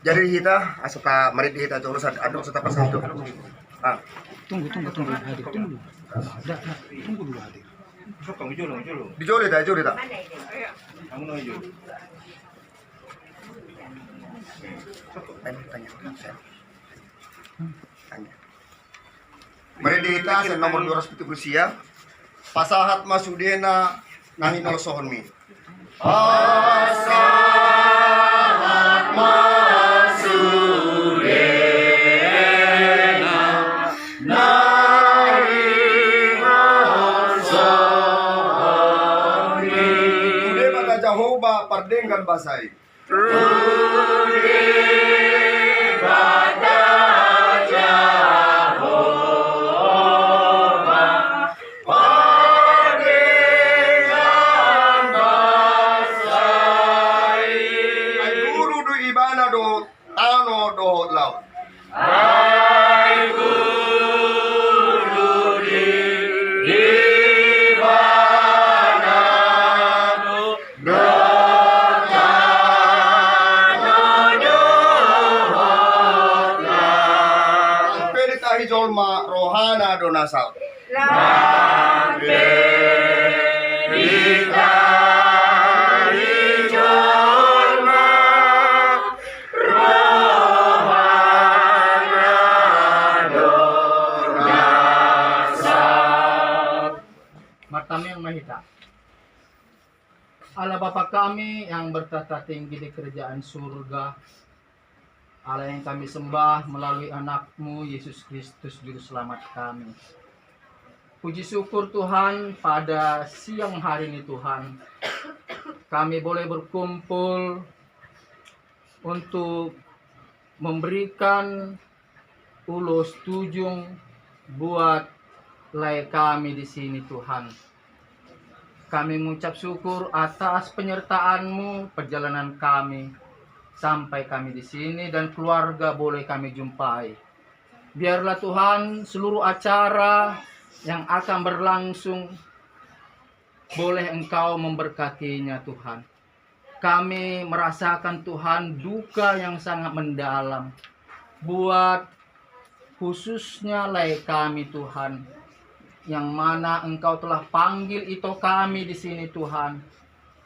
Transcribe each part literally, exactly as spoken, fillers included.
Jadi hita asa ta marende hita jolo, asa adong asa ta pasahat. Ah. Tunggu, tunggu, tunggu, hadir, tunggu. Dah, dah, tunggu dulu hadir. Di jolo hita, di jolo hita. Tanya, tanya. Marende hita sian nomor dua ratus pitu pulu sia. Pasahat ma sudena na hinalosohonmi. Pasahat ma sudena na hinalosohonmi. Tu Debata Jahowa pardenggan basa i. Ai guru do ibana dohot tano dohot laut. Ai guru do ibana dohot tano dohot laut. Lam pe ditahi jolma, rohana do na saut. Lam pe ditahi jolma, rohana do na saut. Martamiang ma hita. Allah Bapa kami yang bertahta tinggi di kerajaan surga, Allah yang kami sembah melalui Anak-Mu, Yesus Kristus, Juru Selamat kami. Puji syukur Tuhan, pada siang hari ini Tuhan, kami boleh berkumpul untuk memberikan ulos tujung buat lae kami di sini, Tuhan. Kami mengucap syukur atas penyertaan-Mu perjalanan kami sampai kami di sini dan keluarga boleh kami jumpai. Biarlah Tuhan, seluruh acara yang akan berlangsung boleh Engkau memberkatinya, Tuhan. Kami merasakan, Tuhan, duka yang sangat mendalam buat khususnya lae kami, Tuhan, yang mana Engkau telah panggil ito kami di sini, Tuhan,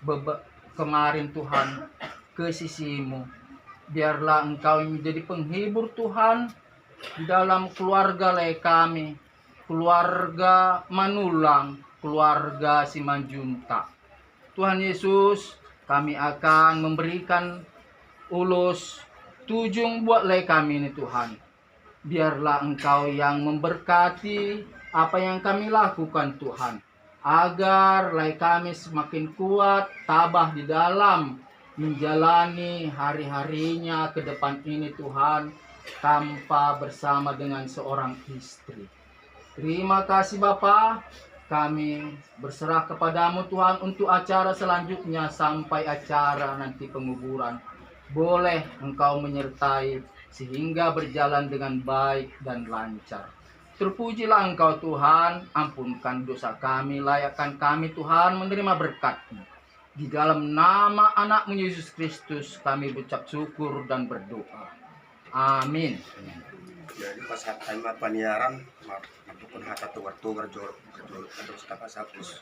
bebe-, kemarin, Tuhan, ke sisi-Mu. Biarlah Engkau yang menjadi penghibur, Tuhan, di dalam keluarga lae kami, keluarga Manulang, keluarga Simanjuntak. Tuhan Yesus, kami akan memberikan ulos tujung buat lae kami ini, Tuhan. Biarlah Engkau yang memberkati apa yang kami lakukan, Tuhan, agar lae kami semakin kuat, tabah di dalam menjalani hari-harinya ke depan ini, Tuhan, tanpa bersama dengan seorang istri. Terima kasih, Bapa. Kami berserah kepada-Mu, Tuhan, untuk acara selanjutnya sampai acara nanti penguburan. Boleh Engkau menyertai sehingga berjalan dengan baik dan lancar. Terpujilah Engkau, Tuhan, ampunkan dosa kami, layakkan kami, Tuhan, menerima berkat-Mu. Di dalam nama Anak-Mu Yesus Kristus kami ucap syukur dan berdoa. Amin. Jadi pasahat hami ma paniaran, ma-, mandok hata togar-togar jolo, jolo, jolo, jolo, jolo, jolo.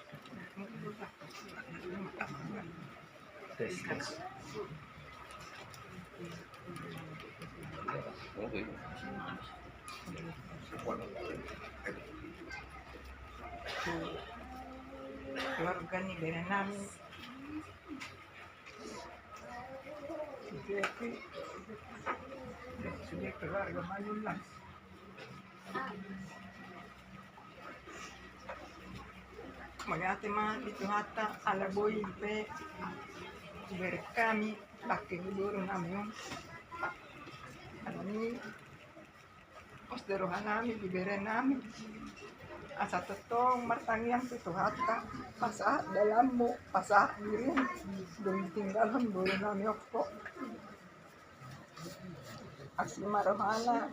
Tes, tes. Keluarga ni bere nami. Jadi, sude keluarga Manulang. Mauliate ma di Tuhanta, ala boi pe bere nami, bangke ni boru nami on. Alani, pos do roha nami di bere nami. Asa tongtong martangiang tu Tuhanta, pasahat dalanmu, pasahat dirim, dung ditinggalhon boru nami on. Asi ma rohana.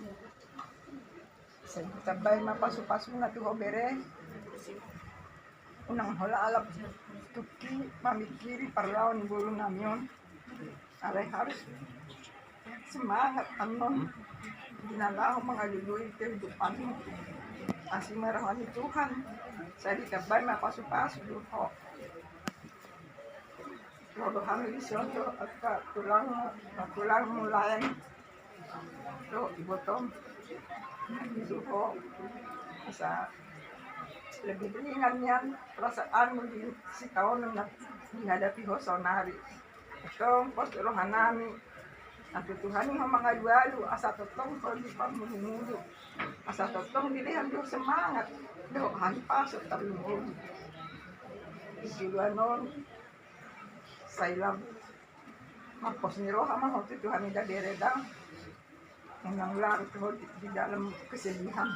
Sai ditambai ma pasu-pasuna tu ho bere. Unang holan alap tungki mamingkiri parlao ni boru nami on. Alai harus semangat annon di na laho mangalului kehidupanmu. Asi ma roha ni Tuhan, sai ditambai ma pasupasu do ho. Ro do hami dison do angka tulang, tulangmu laen do ibotom. Suho asa lebih ringan nian perasaanmu di sitaon na dihadapi ho saonari. Tongtong pos rohanami. Asa tu Tuhan i ho mangalualu, asa tongtong ho di parmudumudu, asa tongtong dilehon do semangat dohot hahipason tarlumobi. Di joloan on sai lam marpos ni roha ma ho tu Tuhan i da bere da. Unang larut ho di, di dalam kesedihan.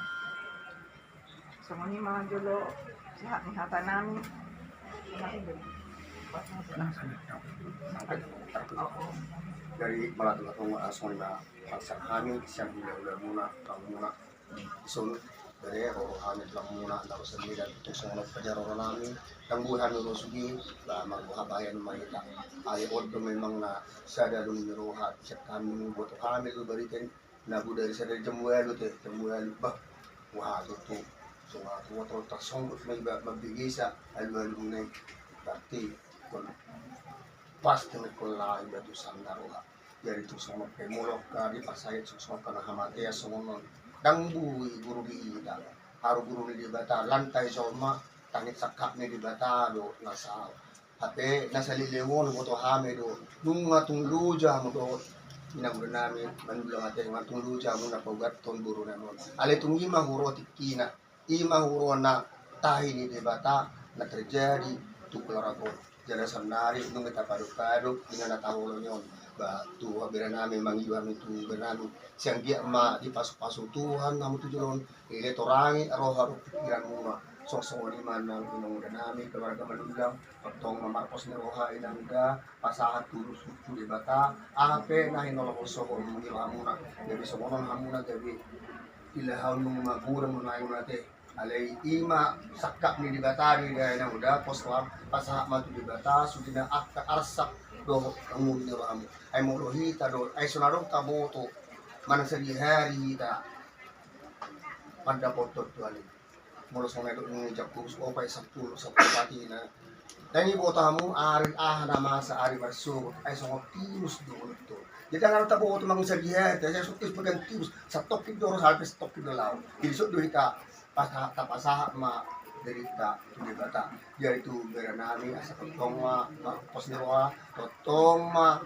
Songon i ma jolo sahat ni hatanami. Jadi mauliate ma songon i ma, pasahat hami sian hula-hulamuna, tuangmuna. Dison bere, ro hami tulangmuna na ro sandiri, tung songon on pajaroronami. Ndang boi hami ro sude ba marboha bahen ma hita. Alai on do memang na sada do ni roha sian hami, boto hami do barita i. Na bodari sada jam ualu te, jam ualu bah. Wah, tutu. Songon tutu tarsonggot ma iba mambegesa alualuna i. Berarti pasti na ingkon laho iba tu sanda roha. Jadi tung songon on pe molo angka dipasahat tung songon on angka na hamatean songon on, ndang boi guru di hita. Harus guru ni Debata, lantai jolma tangis sangkap ni Debata do na saut. Hape na saleleng on boto hami do, nunga tung loja hamu dohot inanami Manullang ate, nunga tung loja hamu na paugathon borunami on. Alai tung i ma huroha tingkina, i ma huroha na tahi ni Debata na terjadi tu keluarga on. Jala saonari nunga tapadok-padok ina na taholongi on. Ba tu berenami mangido hami tu berenami, sai anggiat ma dipasupasu Tuhan hamu tu joloan on. Ile torangi roha dohot pikiranmuna. Songon i ma nang inanami keluarga Manullang, tongtong ma marpos ni roha inang da, pasahat tu Debata aha pe na hinaholongi rohamuna. Jadi songon on hamuna jadi ilahaon nunga magodang nunga ate. Alai i ma sangkap ni Debata do i da inang da, pos roham, pasahat ma tu Debata sudena angka arsak dohot hangoluan ni rohamu. Ai molo hita do, ai so na adong taboto manang sadihari hita mandapothon Tuhan i. Molo songon na didok ni Jakobus opat sampulu, sampulu opat i na, ndang iboto hamu ari aha na masa, ari marsogot, ai songon tirus do ngolunta. Jadi ndang taboto manang sadihari, jadi songon tirus, bagian tirus, satongkin do ro, hape satongkin do laho. Jadi songon do hita, pasahat, tapasahat ma dirinta tu Debata. Jadi tu berenami asa tongtong ma marpos ni roha, tongtong ma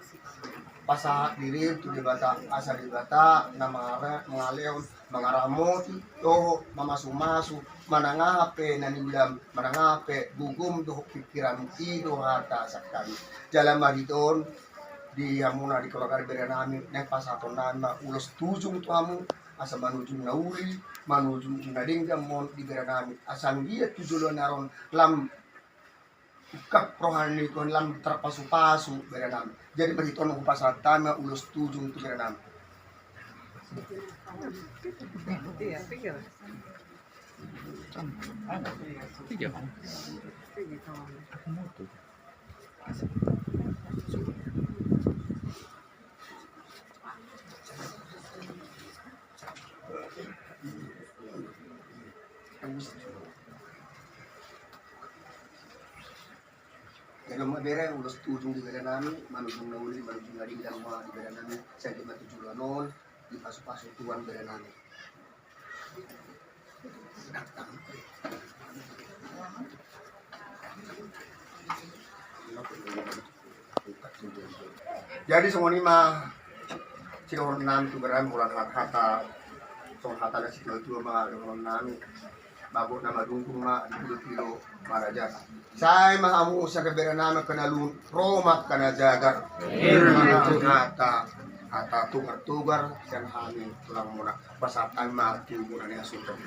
pasahat dirim tu Debata, asa Debata na mangale-, mangalehon, mangaramoti dohot mamasu-masu, manang aha pe na niulam, manang aha pe gogom dohot pikiranmu, i do hata sangkap i. Jala marhite on di hamuna di keluarga berenami, naeng pasahatonnami ma ulos tujung tu hamu, asa manujung na uli, manujung na denggan ma on di berenami, asa anggiat tu joloan ni ari on lam ungkap roha ni Tuhan, lam tarpasupasu berenami. Jadi marhite on hupasahat hami ma ulos tujung tu berenami. Jadi ma bere, ulos tujung di berenami, manujung na uli, manujung na denggan ma di berenami, sai anggiat ma tu joloan on dipasupasu Tuhan berenami. Jadi songon i ma sidohononnami tu berenami, holan hata, songon hata na situa-tua ma dohononnami. Bagot na madungdung ma dipilopilo maraja. Sai ma hamu sian berenami angka na lungun, ro ma angka na jagar. Hata, hata togar-togar sian hami tulangmuna. Pasahat hami ma tu ibana ni hasuhuton.